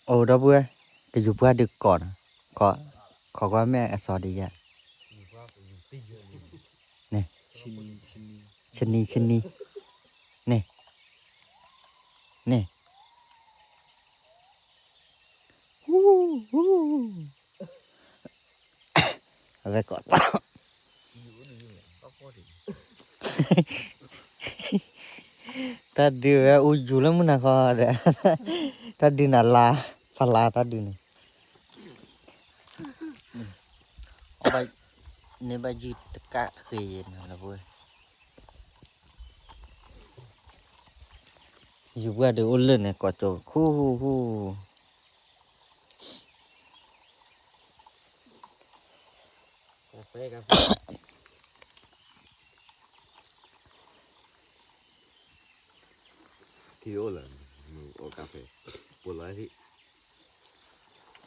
ໂອ້ ດອກເບື່ອ ກະຢູ່ເພື່ອດຶກກ່ອນ ຂໍ ຂໍກວ່າແມ່ອະສອນດີຢະ ນີ້ ຊະນີ ຊະນີ ນີ້ ນີ້ ອາໄວ້ກ່ອນ ຕາດື້ແວວອູຢູ່ແລ້ວມື້ນະ ຂໍ ຕາດື້ນະລາ ພາລາຕາດື້ນີ້ ເອົາໄປ ໃນໃບຢືດຕະກະເຄີຍເຫັນຫັ້ນລະເວີຍ ຢູ່ເພື່ອເດີ ໂອເລີນ ກອດໂຈ ຄູ ກາເຟ ກາເຟ ທີ່ໂອເລີນ ໂອ ກາເຟ ປົວລອຍທີ່